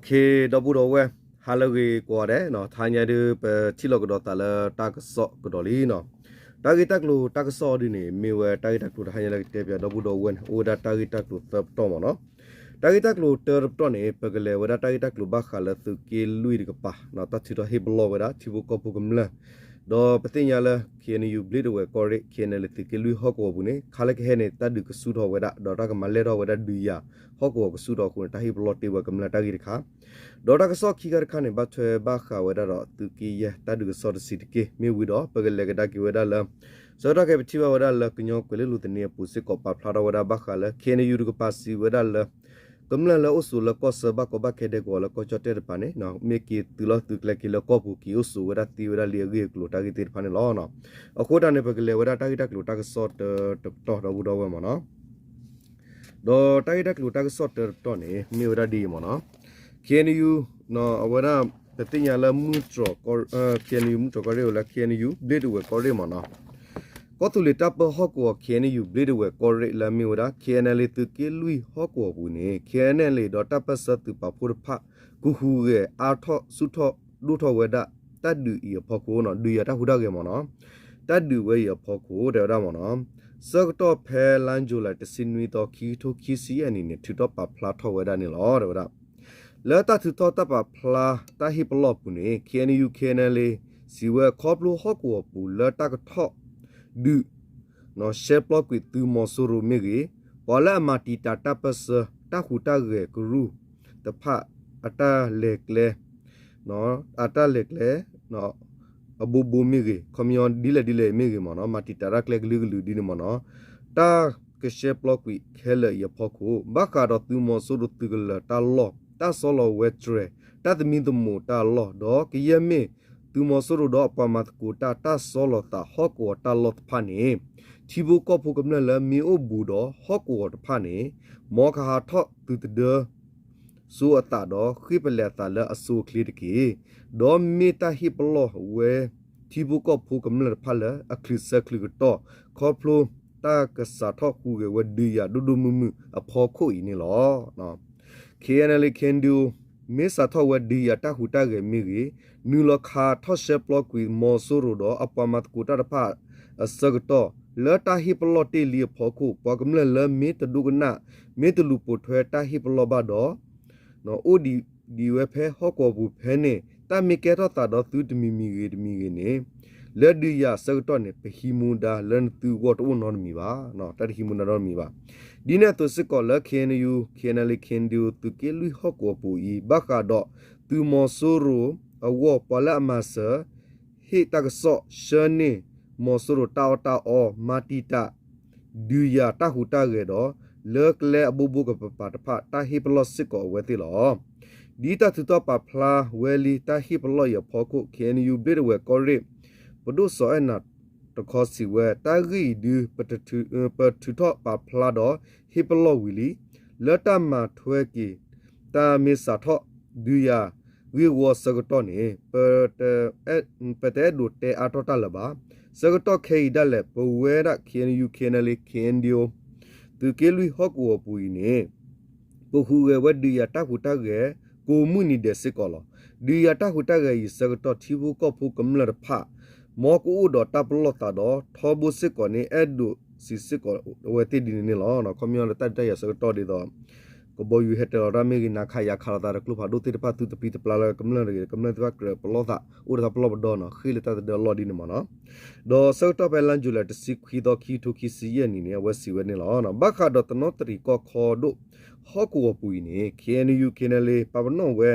ဒီပုၢ်ဒီဝဲၢ် ဟါလၢအဂ့ၤကိးဂၤဒဲး, တဟါညါဒုး ပထံၣ်လိာ်ကဒီးသးလၢတၢ်ကစီၣ်ကဒီးလံနီၤ. တၢ်ဂ့ၢ်တၢ်ကျိၤတၢ်ကစီၣ်ဒုးန့ၣ် မ့ၢ်ဝဲတၢ်ဂ့ၢ်တၢ်ကျိၤတဟါညါလၢကတဲပၠးဒီပုၢ်ဒီဝဲၢ်န့ၣ် အိၣ်ဝဲဒၣ်တၢ်ဂ့ၢ်တၢ်ကျိၤသၢပတီၢ်မ့ၢ်နီၤ. တၢ်ဂ့ၢ်တၢ်ကျိၤတၢတပတီၢ်န့ၣ် ပကလဲၤဝဲဒၣ်တၢ်ဂ့ၢ်တၢ်ကျိၤဘၣ်ဃးလၢသုးက့လွံၢ်တကပၤ တၢ်ထုးထီၣ်ဟ့ၣ်ပလီၢ်ဝဲဒၣ် ထံဖိကီၢ်ဖိကမျၢၢ် ဒီးပသ့ၣ်ညါလၢ KNU ဘျ့းတဝဲၢ်ကီၢ်ရ့ၣ် KNLA သုးက့လွံၢ်ဟီၣ်ကဝီၤပူၤန့ၣ် ခါလၢကဟဲန့ၣ် တၢ်ဒုးကဆူၣ်ထီၣ်ဝဲဒၣ် ဒီးတၢ်ကမၤလဲၢ်ထီၣ်ဝဲဒၣ်ဒုးယၤဟီၣ်ကဝီၤကဆူၣ်ထီၣ်အဃိန့ၣ် တၢ်ဟ့ၣ်ပလီၢ်တ့ၢ်ဝဲကမျၢၢ်တၢ်ဂ့ၢ်တခါ, ဒီးတၢ်ကစီၣ်ခံခါတခါန့ၣ် ဘၣ်ထွဲဘၣ်ဃးဝဲဒၣ်ဒီးသုးက့ယဲၢ်တၢ်ဒုးကစီၣ်တဆံးတက့ၢ်. မ့ၢ်ဝံၤဒီး ပကလဲၤကဒါက့ၤဝဲဒၣ်လၢ ဆၢကတီၢ်ခဲအံၤပထံၣ်ဘၣ်ဝဲဒၣ်လၢကညီကွဲၤလ့လိၤသန့အပူၤစ့ၢ်ကီး ပာ်ဖျါထီၣ်ဝဲဒၣ်ဘၣ်ဃးလၢ KNU တကပၤစံးဝဲဒၣ်လၢ ကမျၢၢ်လၢအိၣ်ဆိးလၢကီၢ်ဆၢဘၣ်ကီဘၣ်ခဲဒဲကဝီၤလၢကီၢ်ကၠီၣ်တဲၣ်တကပၤန့ၣ် မ့ၢ်က့ၤသုးလီၢ်သုးကျဲက့ၤလၢကီၢ်ပူၤ က့ၤအိၣ်ဆိးဝဲဒၣ်သ့ဝဲဒၣ်လံအဂ့ၢ်အကျိၤတၢ်ဂ့ၢ်သ့ၣ်တဖၣ်န့ၣ်လီၤ. အဃိတၢ်န့ၣ် ပကလဲၤဝဲဒၣ်တၢ်ဂ့ၢ်တၢ်ကျိၤတၢ်ကစီၣ်တပတီၢ်ဒီပုၢ်ဒီဝဲၢ်မ့ၢ်နီၤ. ဒီးတၢ်ဂ့ၢ်တၢ်ကျိၤတၢ်ကစီၣ်တပတီၢ်န့ၣ် မ့ၢ်ဝဲဒၣ်ဒ်အံၤမ့ၢ်နီၤ. KNU အဝဲဒၣ် ပသ့ၣ်ညါလၢ KNU မုၢ်တြီၤကီၢ်ရ့ၣ်ဝဲလၢ KNU ဘျ့းတဝဲၢ်ကီၢ်ရ့ၣ်မ့ၢ်နီၤ. ကီၢ်သူလ့ၤတၢ်ပၢဟီၣ်ကဝီၤ KNU ဘျ့းတဝဲၢ်ကီၢ်ရ့ၣ်လၢအမ့ၢ်ဝဲဒၣ် KNLA သုးက့လွံၢ်ဟီၣ်ကဝီၤပူၤန့ၣ် KNLA ဒီးတၢ်ပၢၢ်ဆၢသုးပာ်ဖှိၣ်တဖၣ် ကဟူးဂဲၤအါထီၣ်ဆူၣ်ထီၣ်ဒိၣ်ထီၣ်ဝဲဒၣ် တၢ်ဒုးအံၤအဖီခိၣ်နီၤ ဒုးယၤတၢ်ဟူးတၢ်ဂဲၤမ့ၢ်နီၤ. တၢ်ဒုးဝဲအံၤအဖီခိၣ် တဲဝဲဒၣ်မ့ၢ်နီၤ. ဆၢကတီၢ်ဖဲလါယူၤလံ တဆံနွံသီ ခံကထိခံဆံယဲၢ်နံၣ်န့ၣ် ထုးထီၣ်ပာ်ဖျါထီၣ်ဝဲဒၣ်န့ၣ်လီၤ တဲဝဲဒၣ် လၢတၢ်ထုးထီၣ်တၢ်ပာ်ဖျါတၢ်ဟ့ၣ်ပလီၢ်အပူၤန့ၣ် KNU KNLA စံးဝဲခီဖျိဟီၣ်ကဝီၤပူၤလၢတၢ်ကထီၣ်ဒုး ရှဲပျီကွံာ်သုးမီၤစိရိၤမ့ၢ်ဂ့ၤ, ပှၤလၢအမၤတံာ်တာ်တၢ်ပၢၢ်ဆၢ တၢ်ဟူးတၢ်ဂဲၤကရူၢ်တဖၣ်အတၢ်လဲၤကျဲ အတၢ်လဲၤကျဲ အဘိဘိမ့ၢ်ဂ့ၤ, ခီပညီဒ်လဲၣ်ဒ်လဲၣ်မ့ၢ်ဂ့ၤမ့ၢ်နီၤ, မၤတံာ်တာ်တၢ်ကျဲကလုာ်ကလုာ်ဒ်န့ၣ်မ့ၢ်နီၤ, တၢ်ကရှဲပျီကွံာ်ခဲလၢာ်အံၤအဖီခိၣ် ဘၣ်ဃးဒီးသုးမီၤစိရိၤသုးကလၢၤတၢ်လီၢ် တၢ်ဆီလီၤဝဲတြဲၤ တၢ်သမံသမိးတၢ်လီၢ် ဒီးကယဲၢ်မ့ၢ်သုးမီၤစိရိၤဒီးအပှၤမၤသကိးတၢ် တၢ်ဆီလီၤသးဟီၣ်ကဝီၤတၢ်လီၢ်တဖၣ်န့ၣ် ထံဖိကီၢ်ဖိကမျၢၢ်လၢမ့ၢ်အိၣ်ဘူးဒီးဟီၣ်ကဝီၤတဖၣ်န့ၣ် မ်ကဟးထီၣ်သုးသဒၢ စိအသးဒီးဃ့ၢ်ပလဲၤအသးလၢအဆိအချ့တက့ၢ်. ဒီးမ့ၢ်တၢ်ဟ့ၣ်ပလီၢ်ဝဲ ထံဖိကီၢ်ဖိကမျၢၢ်တဖၣ်လၢအချုးဆၢချုးကတီၢ် ခီဖျိတၢ်ကစးထီၣ်ဟူးဂဲၤဝဲဒုးယၤဒိၣ်ဒိၣ်မုၢ်မုၢ်အဖီခိၣ်အံၤန့ၣ်လီၤ. KNLA KNDO မ့ၢ်စးထီၣ်ဝဲဒုးယၤတၢ်ဟူးတၢ်ဂဲၤမ့ၢ်ဂ့ၤ, နုာ်လီၤခးထီၣ်ရှဲပျီကွံာ်မီၤစိရိၤဒီးအပှၤမၤသကိးတၢ်တဖၣ်အဆၢကတီၢ် လၢတၢ်ဟ့ၣ်ပလီၢ်တ့ၢ်လံအဖီခိၣ် ပှၤကမျၢၢ်လၢမ့ၢ်တဒိကနၣ် မ့ၢ်တလူၤပိာ်ထွဲတၢ်ဟ့ၣ်ပလီၢ်ဘၣ်ဒီး အိၣ်ဒံးဝဲဖဲဟီၣ်ကဝီၤပူၤဖဲန့ၣ် တၢ်မ့ၢ်ကဲထီၣ်သးဒီးသုတမံၤမံၤဂ့ၤတမံၤဂ့ၤန့ၣ် လၢဒုးယၤအဆၢကတီၢ်န့ၣ် ပဟံးမူဒါလၢနသုဂီၢ်တအိၣ်နီတမံၤဘၣ်, တၢ်တဟံးမူဒါနီတမံၤဘၣ်. ဒ်န့ၣ်အသိးစ့ၢ်ကီးလၢ KNU KNLA KNDO သုးက့လွံၢ်ဟီၣ်ကဝီၤပူၤအံၤ ဘၣ်ဃးဒီးသုးမီၤစိရိၤအဂီၢ် ပှၤလၢအမၤစၢၤ ဟ့ၣ်တၢ်ကစီၣ် ဆှၢန့ၢ်မီၤစိရိၤတၢ်အီၣ်တၢ်အီ မၤတံာ်တာ် ဒုးယၤတၢ်ဟူးတၢ်ဂဲၤဒီး လၢကျဲအဘိဘိကပၤပၤတဖၣ် တၢ်ဟ့ၣ်ပလီၢ်စ့ၢ်ကီးအဝဲသ့ၣ်လီၤ. ဒ်တၢ်ထုးထီၣ်ပာ်ဖျါဝဲလံတၢ်ဟ့ၣ်ပလီၢ်အံၤအဖီခိၣ် KNU ဘျ့းတဝဲၢ်ကီၢ်ရ့ၣ် ပဒိၣ်စီၤအဲၣ်နၤတခီစံးဝဲ တၢ်ဂ့ၢ်အံၤဒု ပထုးထီၣ်ပာ်ဖျါဒီးဟ့ၣ်ပလီၢ်ဝံၤလံ. လၢတၢ်မၤထွဲက့ၤ တၢ်မ့ၢ်စးထီၣ်ဒုးယၤဂ့ၢ်ဝီအဆၢကတီၢ်န့ၣ် ပတအဲၣ်ဒိးတဲအါထီၣ်တၢ်လၢၤဘၣ်. ဆၢကတီၢ်ခဲအံၤဒၣ်လဲာ် ပဝဲဒၣ် KNU KNLA KNDO သုးက့လွံၢ်ဟီၣ်ကဝီၤပူၤအံၤန့ၣ် ပဟူးဂဲၤဝဲဒုးယၤတၢ်ဟူးတၢ်ဂဲၤ ကိးမုၢ်နံၤဒဲးစ့ၢ်ကီးလီၤ. ဒုးယၤတၢ်ဟူးတၢ်ဂဲၤအံၤအဆၢကတီၢ် ထံဖိကီၢ်ဖိကမျၢၢ်တဖၣ် မ်ကအိၣ်ဒီးတၢ်ပလီၢ်သးဒီးထီဘိစ့ၢ်ကီးန့ၣ် အဲၣ်ဒိးစံးစ့ၢ်ကီးအဝဲသ့ၣ်ဒ်န့ၣ်န့ၣ်လီၤ. ခီပညီလၢတၢ်ဒုးတၢ်ယၤအဆၢကတီၢ်ဒ်သိး ကဘီယူၤဟဲတၢၤလီၤတၢ်မ့ၢ်ဂ့ၤ နၤခးယၤခးလိာ်သးတကျိဖးဒိၣ်သ့ၣ်တဖၣ် သုတပံတပျါလၢကမျၢၢ်တဂ့ၤ ကမျၢၢ်သ့ၣ်တဖၣ်ကြၢးပလီၢ်သး အိၣ်ဒီးတၢ်ပလီၢ်ပဒီနီၤ ဃ့ၢ်လၢတၢ်သဒၢအလီၢ်ဒ်န့ၣ်မ့ၢ်နီၤ. ဒီးဆၢကတီၢ်ဖဲလါယူၤလံ တဆံခွံသီ ခံကထိခံဆံယဲၢ်နံၣ်န့ၣ် အဝဲစံးဝဲန့ၣ်လီၤ. ဘၣ်ဃးဒီးတနီသရံၣ်ကီၢ်ခီဒိၣ်ဟီၣ်ကဝီၤပူၤအံၤန့ၣ် KNU KNLA ပာ်ပနီၣ်ဝဲ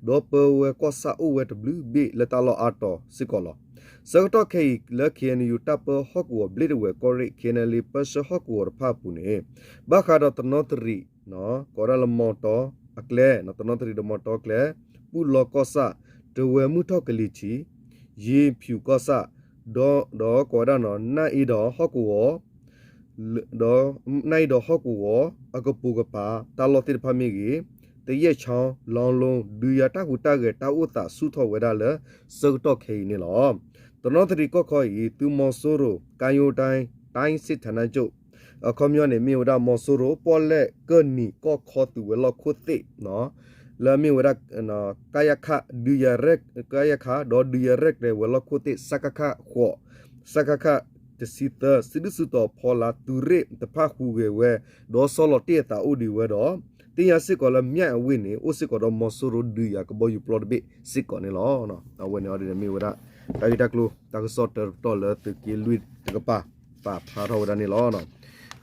ဒီးပၢဝဲကီၢ်ဆၣ်အိၣ်ဝဲတဘျုးဘ့ၣ်လၢတၢ်လီၢ်အါတီၤစ့ၢ်ကီးလီၤ. ဆၢကတီၢ်ခဲအံၤလၢ KNU တၢ်ပၢဟီၣ်ကဝီၤ ဘျ့းတဝဲၢ်ကီၢ်ရ့ၣ် KNLA ပၢဆှၢဟီၣ်ကဝီၤတဖၣ်အပူၤန့ၣ် ဘၣ်ဃးဒီးတနီသရံၣ် ကိးဒၣ်လၢမီတီအကျဲ တနီသရံၣ်ဒီးမီတီအကျဲ ပူၣ်လီကီၢ်ဆၣ် တဝဲမုၢ်ထီၣ်ကလံၤထံး ယ့ၤဖၠူးကီၢ်ဆၣ် ဒီးကိးဝဲဒၣ်နီၤ နၢ်အ့ဒီးဟီၣ်ကဝီၤ ဒီးနၢ်အ့ဒီးဟီၣ်ကဝီၤ အကပိာ်ကပၤ တၢ်လီၢ်သ့ၣ်တဖၣ်မ့ၢ်ဂ့ၤ သယဲၣ်ချီ လီလိ ဒုးယၤတၢ်ဟူးတၢ်ဂဲၤတၢ်အိၣ်သးဆူၣ်ထီၣ်ဝဲဒၣ်လၢ ဆၢကတီၢ်ခဲအံၤန့ၣ်လီၤ. တနီသရံၣ်ကီၢ်ခီအံၤ သုးမီၤစိရိၤ ကၢယိၤတၢ် တိုင်းစစ်ဌာနချုပ် အခီပညီန့ၣ် မ့ၢ်ဝဲဒၣ်မီၤစိရိၤ ပီၣ်လဲၣ်ကၢၢ်နံၤကီၢ်ခီသုးဝဲၤလီၢ်ခိၣ်သ့ၣ်နီၤ လၢအမ့ၢ်ဝဲဒၣ် ကယခ ဒုးယၤရဲၣ် ကယခ ဒီးဒုးယၤရဲၣ်ကျဲၤဝဲၤလီၢ်ခိၣ်သ့ၣ် စကခ ဃိး စကခ တဆံသၢ စုဒုၣ်စုတီၤဖီလာ်သုးရ့ၣ်တဖၣ်ဟူးဂဲၤဝဲ ဒီးဆီလီၤတ့ၢ်အသးအိၣ်ဒံးဝဲဒီး သ့ၣ်ညါစ့ၢ်ကီးလၢ မၠၣ်အဝ့ၢ်န့ၣ် အိၣ်စ့ၢ်ကီးဒီးမီၤစိရိၤဒုးယၤကဘီယူၤပျီတဘ့ၣ်စ့ၢ်ကီးန့ၣ်လီၤ. အဝဲန့ၣ်အီၤဒ်န့ၣ်မ့ၢ်ဝဲဒၣ် တၢ်ဂ့ၢ်တၢ်ကျိၤ တၢ်ကစီၣ်တၢတပတီၢ်လၢသုးက့လွံၢ်တကပၤ ပာ်ဖျါထီၣ်ဝဲဒၣ်န့ၣ်လီၤ.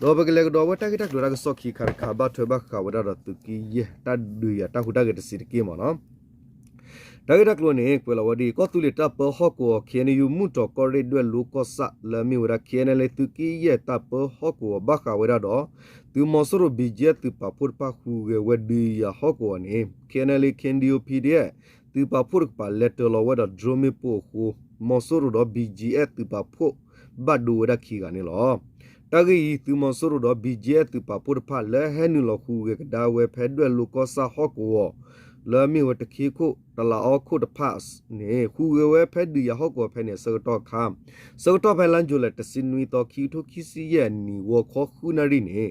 ဒီးပကလဲၤကဒီးဝဲတၢ်ဂ့ၢ်တၢ်ကျိၤတၢ်ကစီၣ်ခံခါတခါ ဘၣ်ထွဲဘၣ်ဃးဝဲဒၣ်ဒီးသုးက့ယဲၢ် တၢ်ဒုးယၤတၢ်ဟူးတၢ်ဂဲၤတဆံးတက့ၢ်မ့ၢ်နီၤ. တၢ်ဂ့ၢ်တၢ်ကျိၤန့ၣ် ကွဲးလီၤဝဲဒ်အံၤ ကီၢ်သူလ့ၤတၢ်ပၢဟီၣ်ကဝီၤ ခ့ၣ်အဲၣ်ယူၣ် မုၢ်တြီၤကီၢ်ရ့ၣ်ဒွဲၣ်လိကီၢ်ဆၣ် လၢအမ့ၢ်ဝဲဒၣ် ခ့ၣ်အဲၣ်ယူၣ် သုးက့ယဲၢ်တၢ်ပၢဟီၣ်ကဝီၤဘၣ်ဃးဝဲဒၣ်ဒီး သုးမီၤစိရိၤ ဘံၣ်ကၠံၣ်အဲၣ် သုးပာ်ဖှိၣ်တဖၣ်ဟူးဂဲၤဝဲဒုးယၤဟီၣ်ကဝီၤန့ၣ် ခ့ၣ်အဲၣ်ယူၣ် ခ့ၣ်အဲၣ်ယူၣ် ပီၣ်ဒ့ၣ် သုးပာ်ဖှိၣ်တကပၤ လဲၤတၢၤလီၤဝဲဒီး drone မ့ၣ်ပိၢ်အဃိ မီၤစိရိၤဒီး ဘံၣ်ကၠံၣ်အဲၣ် သုးပာ်ဖှိၣ်ဘၣ်ဒိဝဲဒၣ်ခံဂၤန့ၣ်လီၤ. တၢ်ဂ့ၢ်အံၤ သုးမီၤစိရိၤဒီး ဘံၣ်ကၠံၣ်အဲၣ် သုးပာ်ဖှိၣ်တဖၣ် လၢဟဲနုာ်လီၤဟူးဂဲၤကဒါဝဲဖဲဒွဲၣ်လိကီၢ်ဆၣ်ဟီၣ်ကဝီၤ လၢအမ့ၢ်ဝဲတခ့ခိၣ် တလးအီခိၣ်တဖၣ်န့ၣ် ဟူးဂဲၤဝဲဖဲဒုးယၤဟီၣ်ကဝီၤဖဲန့ၣ် အဆၢကတီၢ်အခါ ဆၢကတီၢ်ဖဲလါယူၤလံ တဆံနွံသီ ခံကထိခံဆံယဲၢ်နံၣ် ဂီၤခီဃုနၣ်ရံၣ်န့ၣ်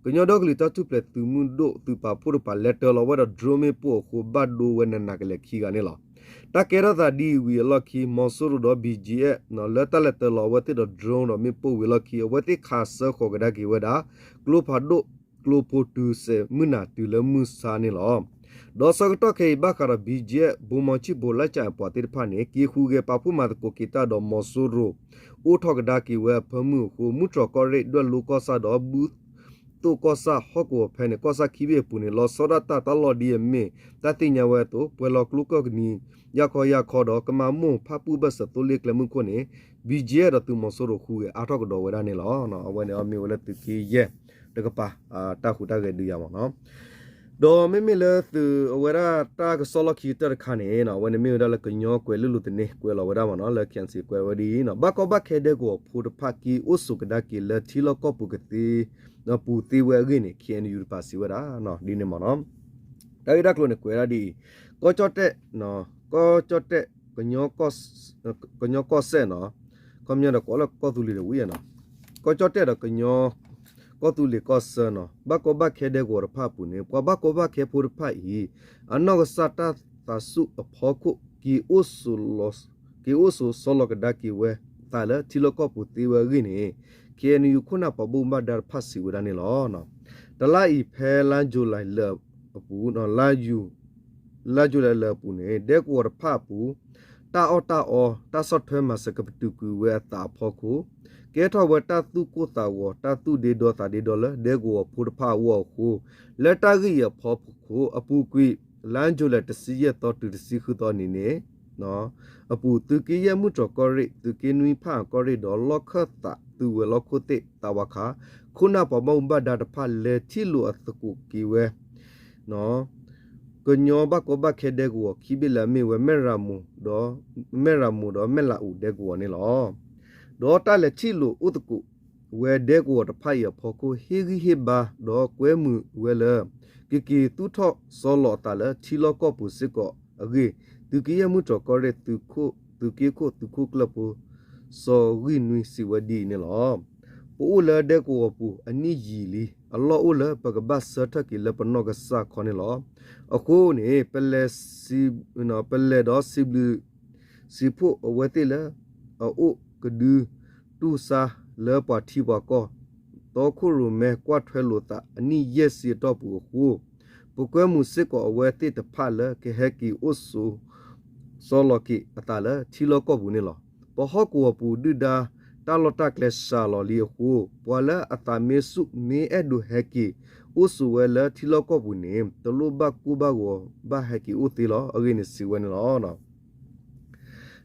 ကညီဒီကလုာ်တၢ်ထူၣ်ဖျဲးသုးမုၢ်ဒိၣ် သုးပာ်ဖှိၣ်တကပၤ လဲၤတၢၤလီၤဝဲဒီး drone မ့ၣ်ပိၢ်အဃိ ဘၣ်ဒိဝဲနးနးကလဲာ်ခံဂၤန့ၣ်လီၤ. တၢ်ကဲထီၣ်သးဒ်အံၤဝံၤအလီၢ်ခံ မီၤစိရိၤဒီး ဘံၣ်ကၠံၣ်အဲၣ် လၢတၢ်လဲၤတၢၤလီၤအဝဲသ့ၣ်ဒီး drone ဒီးမ့ၣ်ပိၢ်ဝံၤအလီၢ်ခံ အဝဲသ့ၣ်ခးစၢဃီၤကဒါက့ၤဝဲဒၣ် ကျိဖးဒိၣ် ကျိဖိတုၤစဲးမုၢ်နၤတုၤလၢမုၢ်ဆါန့ၣ်လီၤ. ဒီးဆၢကတီၢ်ခဲအံၤ ဘၣ်ဃးဒီး ဘံၣ်ကၠံၣ်အဲၣ် ဘိမီၤဆံၣ်ဘိ လၢကၠၣ်အပှၤသ့ၣ်တဖၣ်န့ၣ် က့ၤဟူးဂဲၤပာ်ဖှိၣ်မၤသကိးက့ၤတၢ်ဒီးမီၤစိရိၤ အိၣ်ထီၣ်ကဒါက့ၤဝဲအဖၢမုၢ်အဃိ မုၢ်တြီၤကီၢ်ရ့ၣ် ဒွဲၣ်လိကီၢ်ဆၣ်ဒီး ဘူးသိၣ်ကီၢ်ဆၣ်ဟီၣ်ကဝီၤဖဲန့ၣ် ကီၢ်ဆၣ်ခံဘ့ၣ်အပူၤန့ၣ် လီၤဆီဒၣ်တၢ်တၢ်လီၢ်ဒ်အမ့ၢ် တၢ်သ့ၣ်ညါဝဲအသိး ပှဲၤလီၤကျိကၢၢ်ကနံၤ ယၢ်ခီယၢ်ခီဒီး ကမၤမိၢ်ဖၣ်ပူၣ်ဘၣ်စၢၤသိလ့ၣ်ကျဲမုၢ်ခိၣ်န့ၣ် ဘံၣ်ကၠံၣ်အဲၣ် ဒီးသုးမီၤစိရိၤဟူးဂဲၤအါထီၣ်ကဒီးဝဲဒၣ်န့ၣ်လီၤ. အဝဲန့ၣ်အီၤမ့ၢ်ဝဲလၢသုးက့ယဲၢ်တကပၤ တၢ်ဟူးတၢ်ဂဲၤဒုးယၤမ့ၢ်နီၤ. ဒီးမ့မ့ၢ်လၢသုးအဝဲဒၣ်တၢ်ကစီၣ်လီၢ်ခံကတၢၢ်တခါန့ၣ် အဝဲန့ၣ်မ့ၢ်ဝဲဒၣ်လၢကညီကွဲၤလ့လိၤသန့ ကွဲးလီၤဝဲဒၣ်မ့ၢ်နီၤ လၢ ခ့ၣ်အဲၣ်ယူၣ် ကွဲးဝဲဒ်အံၤ ဘၣ်ကီဘၣ်ခဲဒဲကဝီၤဖိတဖၣ် က့ၤအိၣ်ဆိးကဒါက့ၤလၢထံလီၢ်ကီၢ်ပူၤကသ့ ပူၤသ့ဝဲအဂ့ၢ်န့ၣ် ခ့ၣ်အဲၣ်ယူၣ် တကပၤစံးဝဲဒၣ် ဒ်န့ၣ်မ့ၢ်နီၤ. တၢ်ဂ့ၢ်တၢ်ကျိၤန့ၣ်ကွဲးဒၣ်ဒ်အံၤ ကီၢ်ကၠီၣ်တဲၣ် ကီၢ်ကၠီၣ်တဲၣ် ကညီကီၢ်စဲၣ်နီၤ ခီပညီဒီးကိးလၢကီၢ်သူလ့ၤဒီးဝံၤနီၤ ကီၢ်ကၠီၣ်တဲၣ်ဒီးကညီ ကီၢ်သူလ့ၤကီၢ်ဆၢနီၤ ဘၣ်ကီဘၣ်ခဲဒဲကဝီၤတဖၣ်အပူၤန့ၣ် ပှၤဘၣ်ကီဘၣ်ခဲဖိတဖၣ်အံၤ အနီၢ်ကစၢ်တၢ်သးဆူၣ်အဖီခိၣ် က့ၤအိၣ်ဆိးလီၤ က့ၤအိၣ်ဆိးဆီလီၤကဒါက့ၤဝဲသးလၢထံလီၢ်ကီၢ်ပူၤသ့ဝဲအဂ့ၢ်န့ၣ် ခ့ၣ်အဲၣ်ယူၣ် ခိၣ်နၢ်ပှၤဘၣ်မူဘၣ်ဒါတဖၣ်စံးဝဲဒၣ်န့ၣ်လီၤ. တလါအံၤဖဲလါယူၤလံလၢာ်အပူၤ လါယူၤ လါယူၤလံလၢာ်အပူၤန့ၣ် ဒဲကဝီၤတဖၣ်အပူၤ တၢ်အီၣ်တၢ်အီ တၢ်ဆီၣ်ထွဲမၤစၢၤကပတုာ်ကွံာ်ဝဲအသးအဖီခိၣ် ကဲထီၣ်ဝဲတၢ်သူၣ်ကိၢ်သးဂီၤ တၢ်သူၣ်ဒ့ဒီသးဒ့ဒီလၢဒဲကဝီၤဖိတဖၣ်အဂီၢ်အဃိ လၢတၢ်ဂ့ၢ်အံၤအဖီခိၣ်အပူၤကွံာ် လါယူၤလံတဆံယဲၢ်သီတုၤတဆံဃုသီနံၤန့ၣ် အပူၤ သုးက့ယဲၢ်မုၢ်တြီၤကီၢ်ရ့ၣ် သုးက့နွံဖၣ်အကီၢ်ရ့ၣ်ဒီး လီၢ်ခၢၣ်သးသုးဝဲၤလီၢ်ခိၣ်သ့ၣ်သးဝါခး ခိၣ်နၢ်ပှၤဘၣ်မူဘၣ်ဒါတဖၣ် လဲၤထံၣ်လိာ်အသကိးက့ၤဝဲ ကညီဘၣ်ကီဘၣ်ခဲဒဲကဝီၤခံဘ့ၣ်လၢအမ့ၢ်ဝဲ မဲၢ်ရမိၤဒီး မဲၢ်ရမိၤဒီးမဲၢ်လးအူးဒဲကဝီၤန့ၣ်လီၤ. ဒီးတၢ်လဲၤထံၣ်လိာ်အိၣ်သကိးဝဲဒဲကဝီၤတဖၣ်အံၤအဖီခိၣ် ဟ့ၣ်ဂံၢ်ဟ့ၣ်ဘါ ဒီးကွဲမုာ်ဝဲလၢ ကက့ၤသူၣ်ထီၣ်ဆီလီၤအသးလၢထံလီၢ်ကီၢ်ပူၤစ့ၢ်ကီးအဂ့ၢ် သုးက့ယဲၢ်မုၢ်တြီၤကီၢ်ရ့ၣ် သုးက့ခိၣ်သုးခိၣ်ကျၢၢ်ဖိ စီၤဂံၢ်နွံစံးဝဲဒ်အံၤန့ၣ်လီၤ. ပအိၣ်လၢဒဲကဝီၤပူၤအနံၣ်ယံာ်လံ အလီၢ်အိၣ်လၢပကဘၣ်ဆၢထၢၣ်က့ၤလၢပနီၢ်ကစၢ်ခီန့ၣ်လီၤ. အဃိန့ၣ် ပလဲၤ ပလဲၤဒီးစံးဘျုး စံးဖှိၣ်အဝဲသ့ၣ်လၢ အအိၣ်ကဒု တူၢ်ဆါလၢပှၤထံပှၤကီၢ် တီခိၣ်ရိၣ်မဲကွၢ်ထွဲလိာ်သးအနံၣ်ယဲၢ်ဆံအတီၢ်ပူၤအဃိ ပကွဲမုာ်စ့ၢ်ကီးအဝဲသ့ၣ်တဖၣ်လၢကဟဲက့ၤအိၣ်ဆိး ဆီလီၤက့ၤအသးလၢထံလီၢ်ကီၢ်ပူၤန့ၣ်လီၤ. ပဟီၣ်ကဝီၤပူၤဒုၣ်ဒါတၢ်လီၢ်တၢ်ကျဲစှၤလီၤလံအဃိ ပှၤလၢအသးမ့ၢ်ဆူၣ်မ့ၢ်အဲၣ်ဒိးဟဲက့ၤအိၣ်ဆိးဝဲလၢထံလီၢ်ကီၢ်ပူၤန့ၣ် တလိၣ်ဘၣ်ကိၢ်ဘၣ်ဂီၤဘၣ်ဟဲက့ၤအိၣ်သ့လီၤ အဂ့ၢ်န့ၣ်စံးဝဲန့ၣ်လီၤ.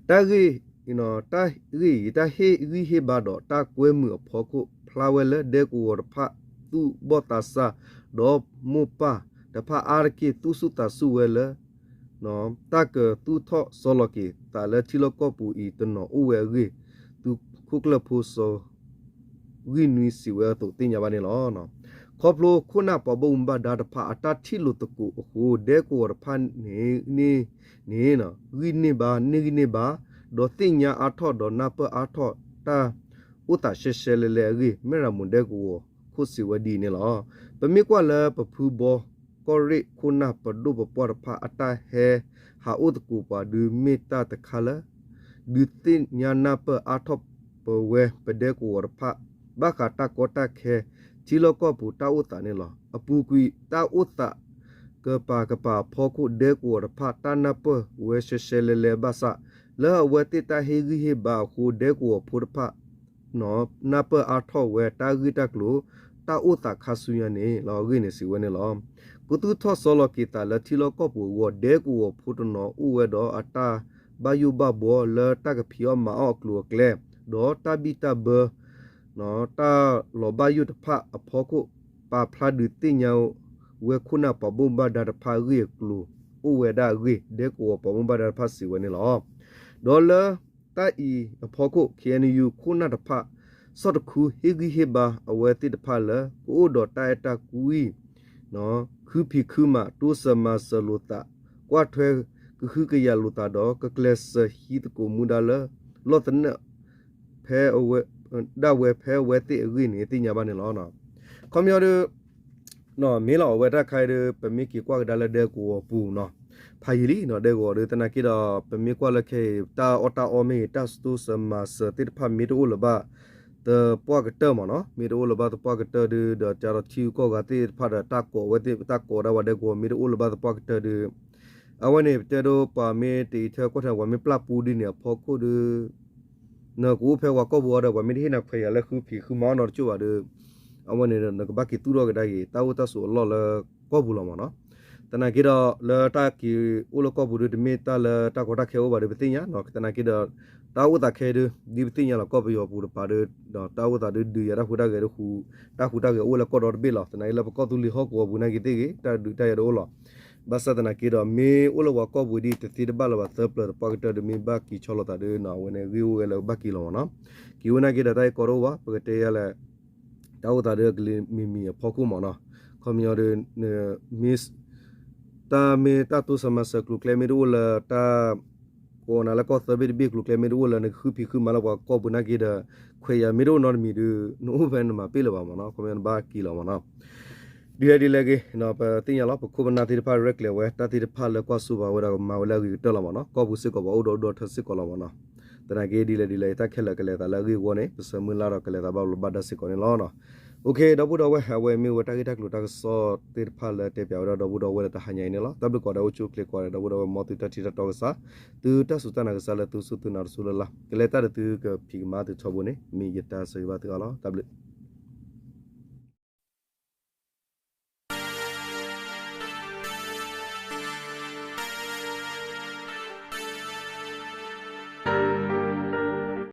တၢ်ဂ့ၢ် တၢ်ဂ့ၢ်အံၤ တၢ်ဟ့ၣ်ဂံၢ်ဟ့ၣ်ဘါဒီးတၢ်ကွဲမုာ်အဖီခိၣ် ဖျါဝဲလၢဒဲကဝီၤတဖၣ်သူၣ်ဘီၣ်သးစၢ် ဒီးမိၢ်ပၢ်တဖၣ်အါတက့ၢ် သူၣ်ဆူၣ်သးဆူၣ်ဝဲလၢ တၢ်ကသူၣ်ထီၣ်ဆီလီၤက့ၤသးလၢထံလီၢ်ကီၢ်ပူၤအံၤတနီၤအိၣ်ဝဲအဂ့ၢ် သုးခိၣ်ကျၢၢ်ဖိစီၤ ဂံၢ်နွံစံးဝဲအသိးသ့ၣ်ညါဘၣ်န့ၣ်လီၤ. ခီဖျိခိၣ်နၢ်ပှၤဘၣ်မူဘၣ်ဒါတဖၣ်အတၢ်ထံၣ်လိာ်သကိးအဃိ ဒဲကဝီၤတဖၣ်န့ၣ် န့ၣ် ဂံၢ်န့ၢ်ဘါ န့ၢ်ဂံၢ်န့ၢ်ဘါ ဒီးသ့ၣ်ညါအါထီၣ်ဒီးနၢ်ပၢၢ်အါထီၣ်တၢ်အိၣ်သးရှဲရှဲလဲၣ်လဲၣ်အဂ့ၢ် မဲၢ်ရမိၤဒဲကဝီၤခိၣ်စံးဝဲဒ်အံၤန့ၣ်လီၤ. ပမ့ၢ်ကွၢ်လၢပဖုဘီ ကီၢ်ရ့ၣ်ခိၣ်နၢ်ပဒိၣ်ပပှၢ်တဖၣ်အတၢ်ဟဲဟးအိၣ်သကိးပှၤဒုးမ့ၢ်တၢ်တခါလၢ ဒုးသ့ၣ်ညါနၢ်ပၢၢ်အါထီၣ်ပဝဲပဒဲကဝီၤတဖၣ် ဘၣ်ဃးတၢ်ကီတၢ်ခဲ ထံလီၢ်ကီၢ်ပူၤတၢ်အိၣ်သးန့ၣ်လီၤ. အပူၤကွံာ်တၢ်အိၣ်သးကပၤကပၤအဖီခိၣ် ဒဲကဝီၤတဖၣ်တၢ်နၢ်ပၢၢ်ဝဲရှဲရှဲလဲၤလဲၤဘၣ်ဆၣ် လၢအဝဲသ့ၣ်တၢ်ဟ့ၣ်ဂံၢ်ဟ့ၣ်ဘါအဃိ ဒဲကဝီၤဖိတဖၣ် နၢ်ပၢၢ်အါထီၣ်ဝဲတၢ်ဂ့ၢ်တၢ်ကျိၤ တၢ်အိၣ်သးခါဆူညါန့ၣ်လီၤ. အဂ့ၢ်န့ၣ်စံးဝဲန့ၣ်လီၤ. ကသူၣ်ထီၣ်စီလီၤက့ၤသးလၢထံလီၢ်ကီၢ်ပူၤအဂီၢ် ဒဲကဝီၤဖိတနီၤအိၣ်ဝဲဒီးအတၢ်ဘၣ်ယိၣ်ဘၣ်ဘှီလၢတၢ်ကဖံးအီၣ်မၤအီၣ်အကျိၤအကျဲ ဒီးတၢ်ဘံၣ်တၢ်ဘၢ တၢ်လီၤဘၣ်ယိၣ်တဖၣ်အဖီခိၣ် ပာ်ဖျါဒုးသ့ၣ်ညါဝဲခိၣ်နၢ်ပှၤဘၣ်မူဘၣ်ဒါတဖၣ်အဂ့ၢ်အကျိၤ အိၣ်ဝဲဒၣ်အဂ့ၢ် ဒဲကဝီၤပှၤဘၣ်မူဘၣ်ဒါတဖၣ်စံးဝဲန့ၣ်လီၤ. ဒီးလၢတၢ်အံၤအဖီခိၣ် ခ့ၣ်အဲၣ်ယူၣ် ခိၣ်နၢ်တဖၣ် ဆီၣ်တခူဟ့ၣ်ဂံၢ်ဟ့ၣ်ဘါအဝဲသ့ၣ်တဖၣ်လၢ ကအိၣ်ဒီးတၢ်အဲၣ်တၢ်ကွံ ခုဖံးခုမၤ တိစၢၤမၤစၢၤလိာ်သး ကွၢ်ထွဲကဟုကယာ်လိာ်သးဒီး ကကျဲးစၢးဟံးသကိးမူဒါလၢ လီၢ်သနၢၣ် ဖဲ ဒၣ်ဝဲဖဲအဝဲသ့ၣ်အဂ့ၢ်န့ၣ် သ့ၣ်ညါဘၣ်န့ၣ်လီၤ. ခီပညီဒီး မ့ၢ်လီၤ အဝဲတၢ်ခါအံၤဒီး ပမ့ၢ်က့ၤကွၢ်ကဒါလၢဒဲကဝီၤပူၤနီၤ ဖးယံာ်လံနီၤ ဒဲကဝီၤဒီး သနာ်က့ဒီး ပမ့ၢ်ကွၢ်လၢခဲအံၤ တၢ်အီၣ်တၢ်အီမ့ၢ်ဂ့ၤ တၢ်တိစၢၤမၤစၢၤသ့ၣ်တဖၣ် မ့ၢ်တအိၣ်လၢၤဘၣ်သပှၢ်ကတၢၢ်မ့ၢ်နီၤ မ့ၢ်တအိၣ်လၢၤဘၣ်သပှၢ်ကတၢၢ်ဒီး ဒီးကဒီးထံဂုၤကီၢ်ဂၤသ့ၣ်တဖၣ်ဒီး တၢ်ကိးဝဲသ့ၣ် တၢ်ကိးဒၣ်ဝဲဒဲကဝီၤ မ့ၢ်တအိၣ်လၢၤဘၣ်သပှၢ်ကတၢၢ်ဒီး အဝဲန့ၣ် ပတဲဒိ ပှၤမ့ၢ်တအံးထွဲကွၢ်ထွဲ ပှၤမ့ၢ်ပျၢ်ပူဒ်န့ၣ်အဖီခိၣ်ဒီး နကအိၣ်ဖဲပှၤကီၢ်ပူၤအီၤဒီး ပှၤမ့ၢ်တဟ့ၣ်နၤခွဲးယာ်လၢဃုဖံးဃုမၤနီတကၠိၢ်ဘၣ်ဒီး အဝဲန့ၣ်ဒီး နကဘၣ်က့ၤသူၣ်ထီၣ်ကဒါက့ၤ တၢ်အိၣ်တၢ်ဆိးအလီၢ်လၢကီၢ်ပူၤလီၤမ့ၢ်နီၤ. သနာ်က့ဒီး လၢတၢ်က့ၤအိၣ်လၢကီၢ်ပူၤဒီး တမ့ၢ်တၢ်လၢတၢ်ကီတၢ်ခဲအိၣ်ဘၣ်ဒီး ပသ့ၣ်ညါနီၤ သနာ်က့ဒီး တၢ်အိၣ်သးခဲအံၤဒီး ဒ်ပသ့ၣ်ညါလီၤ ကီၢ်ပယီၤပူၤတပၤဒီး တၢ်အိၣ်သးဒီး ဒုးယၤတၢ်ဟူးတၢ်ဂဲၤဒီး ဃူ တၢ်ဟူးတၢ်ဂဲၤအိၣ်လၢကီၢ်ဒီတဘ့ၣ်လီၤ. သနာ်က့လၢပကီၢ်သူလ့ၤဟီၣ်ကဝီၤပူၤနာ်က့သ့ၣ်ဂ့ၤ တၢ်ဒုးတၢ်ယၤတအိၣ်လီၤ. ဘၣ်ဆၣ်သနာ်က့ဒီး မ့ၢ်အိၣ်လၢပှၤကီၢ်ပူၤဒ်တသ့တဘၣ်လၢၤဘၣ်သၢပျၢၤသပှၢ်ကတၢၢ်ဒီး မ့ၢ်ဘၣ်က့ၤဆီလီၤသးဒီး အဝဲန့ၣ်ဂ့ၢ်အိၣ်ဝဲလၢကဘၣ်က့ၤလီၤမ့ၢ်နီၤ. က့ၤဝဲနာ်က့ဒီး တၢ်ဂ့ၢ်ကီတအိၣ်ဘၣ် ပကတဲယၤလဲၣ် တၢ်အိၣ်သးဒီးကလံၤမံၤမံၤအဖီခိၣ်မ့ၢ်နီၤ. ခီပညီဒီး မ့ၢ် တၢ်မ့ၢ်တၢ်တိစၢၤမၤစၢၤကျိၤကျဲမ့ၢ်တအိၣ်လၢတၢ် ကိးနၤလၢကီၢ်သၢဘ့ၣ်တဘ့ၣ်ကျိၤကျဲမ့ၢ်တအိၣ်လၢနကဃုဖံးဃုမၤလၢပှၤကီၢ်ပူၤနာ်က့ဒီး ခွဲးယာ်မ့ၢ်တအိၣ်နီတမံၤဒီး နအိၣ်ဖဲနမၤပ့ၢ်လၢၤဘၣ်မ့ၢ်နီၤ. ခီပညီနဘၣ်က့ၤလီၤမ့ၢ်နီၤ. ဒ်လဲၣ်ဒ်လဲၣ်ဂ့ၤ ပသ့ၣ်ညါလီၤ ပခိၣ်ပနၢ်သ့ၣ်တဖၣ်ရဲၣ်ကျဲၤဝဲ တၢ်သ့ၣ်တဖၣ်လၢကွၢ်စိဘၣ်ဝဲဒီးကမၤဝဲလၢအဂ့ၤကတၢၢ်လီၤမ့ၢ်နီၤ. ကီၢ်ပူၤစ့ၢ်ကီးပှၤအိၣ်ဒီးအိၣ်ဒီးထၢစ့ၢ်ကီးလီၤမ့ၢ်နီၤ. သနာ်က့ဒ်လဲၣ်ဒ်လဲၣ် တၢ်ခဲလၢာ်ကလဲၤသးလၢအဂ့ၢ်အဝီန့ၣ် ပဆၢမုၢ်လၢ်ဒီးကလဲၤသးဘၣ်လိာ်ဘၣ်ဒါစ့ၢ်ကီးန့ၣ်လီၤ. အိၣ်ခ့ ဒီပုၢ်ဒီဝဲၢ် အဝဲမ့ၢ်ဝဲတၢ်ဂ့ၢ်တၢ်ကျိၤတၢ်ကစီၣ်သ့ၣ်တဖၣ်လၢတဲပၠးဝဲဒၣ်ဒီပုၢ်ဒီဝဲၢ်လၢတဟါညါအံၤန့ၣ်လီၤ. တၢ်ဘျုးကိးဂၤဒဲး အိၣ်ဆူၣ်အိၣ်ချ့ကိးဂၤဒဲး ဒီပုၢ်ဒီဝဲၢ် မ်သုတၢ်ထံၣ်တၢ်တီကစၢ် သုတၢ်စူၢ်တၢ်နာ်ကစၢ်လၢသုစူၢ်သုနာ်တစူၢ်လၢ်လၢ် ကလဲၤတၢ်ဒီးသုကဖံးကမၤသုထီဘိန့ၣ် မ့ၢ်ယတၢ်ဆၢဂ့ၤဘၣ်သုအါလီၤ. တၢ်ဘျုး